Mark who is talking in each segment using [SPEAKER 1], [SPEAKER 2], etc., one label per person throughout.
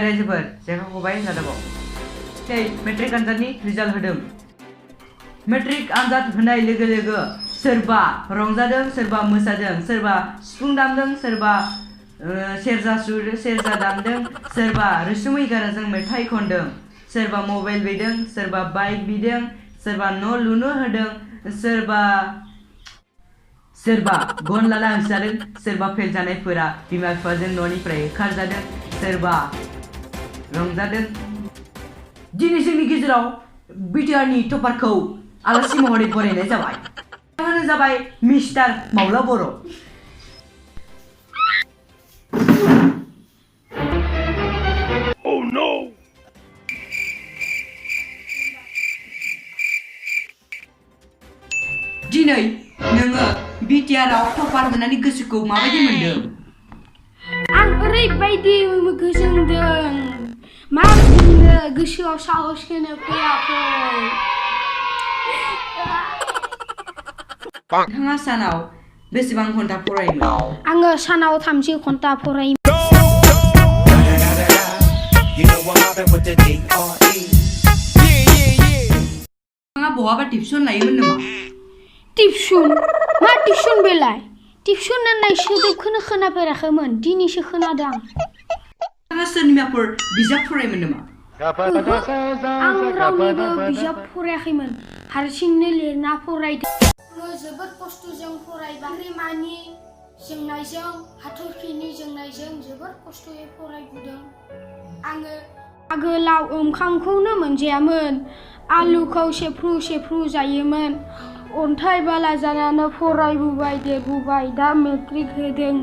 [SPEAKER 1] रायजोफोर जेखा खबाय जादाबाव नै मेट्रिक आनजादनि रिजाल्ट होदों मेट्रिक आनजाद होनाय लोगो लोगो सोरबा रंजादों सोरबा मोसादों सोरबा सिफुं दामदों सोरबा सेरजा दामदों सोरबा रैसुमै गाराजों मेथाइ खनदों सोरबा मबाइल बिदों सोरबा बाइक बिदों सोरबा न' लुनो होदों सोरबा गन लाना होजादों सोरबा फेल जानायफोरा बिमा बिफाजों न'निफ्राय होखारजादों सोरबा रंजादों दिनै जोंनि गेजेराव बिटिआरनि टपारखौ आलासि महरै बरायनाय जाबाय बिथाङानो जाबाय मिस्टार मावला बर'
[SPEAKER 2] Oh no!
[SPEAKER 1] दिनै नोङो बिटिआरआव टपार मोननानै गोसोखौ माबायदि मोनदों
[SPEAKER 3] आं ओरैबायदि गोजोनदों मा बुंनो गोसोआव साहसखौनो फैयाखै
[SPEAKER 1] नोंथाङा सानाव बेसेबां घन्टा फरायोमोन
[SPEAKER 3] आङो सानाव 30 घन्टा फरायोमोन
[SPEAKER 1] नोंथाङा बहाबा टिउसन लायोमोन नामा
[SPEAKER 3] टिउसन मा टिउसन बेलाय टिउसन होननाय सोदोबखौनो खोनाफेराखैमोन दिनैसो खोनादों
[SPEAKER 1] नोंथाङा सोरनिबाफोर बिजाब फरायोमोन नामा
[SPEAKER 3] आं रावनिबो बिजाब फरायाखैमोन हारसिंनो लिरना फरायदों आङो जोबोद खस्थ'जों फरायबाय मानि जेंनायजों हाथरखिनि जेंनायजों जोबोद खस्थ'यै फरायबोदों आङो आगोलाव ओंखामखौनो मोनजायामोन आलुखौ सेफ्रु जायोमोन अन्थाइ बाला जानानै फरायबोबाय देरबोबाय दा मेट्रिक होदों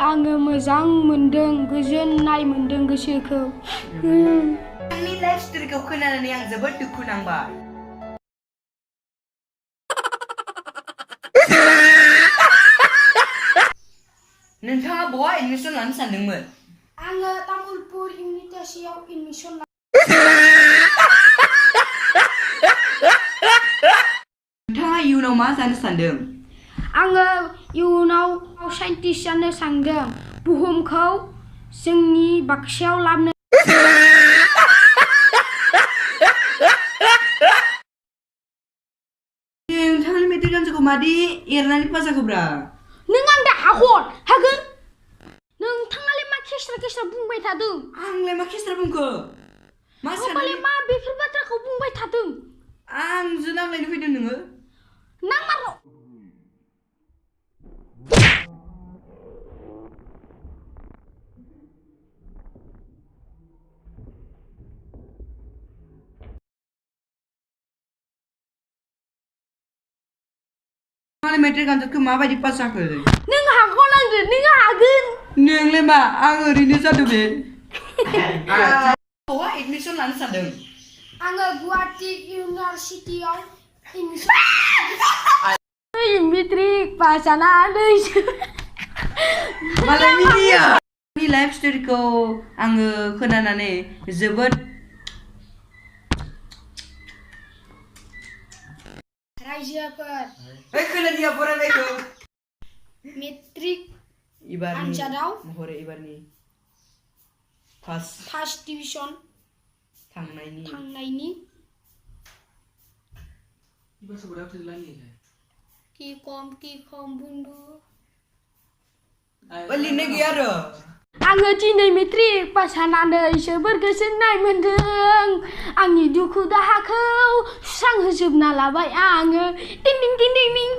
[SPEAKER 3] आङो मोजां मोनदों गोजोननाय मोनदों गोसोखौ
[SPEAKER 1] आंनि लाइफ स्टोरीखौ खोनानानै आं जोबोद दुखु नांबाय नोंथाङा बहा एडमिसन लानो सानदोंमोन
[SPEAKER 3] आङो तामुलपुर इउनिभार्सिटियाव एडमिसन
[SPEAKER 1] नोंथाङा इयुनाव मा जानो सानदों
[SPEAKER 3] आङो इयुनाव साइन्टिस्ट जानो सानदों बुहुमखौ जोंनि बाक्सायाव लाबोनो
[SPEAKER 1] नोंथांनि मेट्रिक आनजादखौ मादि एरनानै पास जाखोब्रा
[SPEAKER 3] नों आं दा हागोन नोंथाङालाय मा खेस्रा बुंबाय थादों
[SPEAKER 1] आंलाय मा खेस्रा बुंखो मा
[SPEAKER 3] सानबालाय मा बेफोर बाथ्राखौ बुंबाय थादों
[SPEAKER 1] आंजों नांलायनो फैदों नोङो
[SPEAKER 3] नांमारो
[SPEAKER 1] मेट्रिक आनजादखौ माबायदि पास जाखो
[SPEAKER 3] नों हागोन
[SPEAKER 1] नोंलाय मा आं ओरैनो जादों बे बहा एडमिसन लानो सानदों
[SPEAKER 3] आङो गुवाहाटी इउनिभार्सिटियाव एडमिसन मेट्रिक पास जानानैसो
[SPEAKER 1] मालाय मिनिया आंनि लाइफ स्टोरीखौ आङो खोनानानै जोबोद
[SPEAKER 3] रायजोफोर
[SPEAKER 1] खोनादिया फरायनायखौ
[SPEAKER 3] मेट्रिक आनजादाव
[SPEAKER 1] महरै एबारनि फार्स्ट
[SPEAKER 3] डिभिजन थांनायनि कि खम बुन्दु
[SPEAKER 1] लिरनाय गैया आरो
[SPEAKER 3] आङो दिनै मेट्रिक पास जानानै जोबोर गोजोननाय मोनदों आंनि दुखु दाहाखौ सुस्रांहोजोबना लाबाय आङो टिं टिं टिं टिं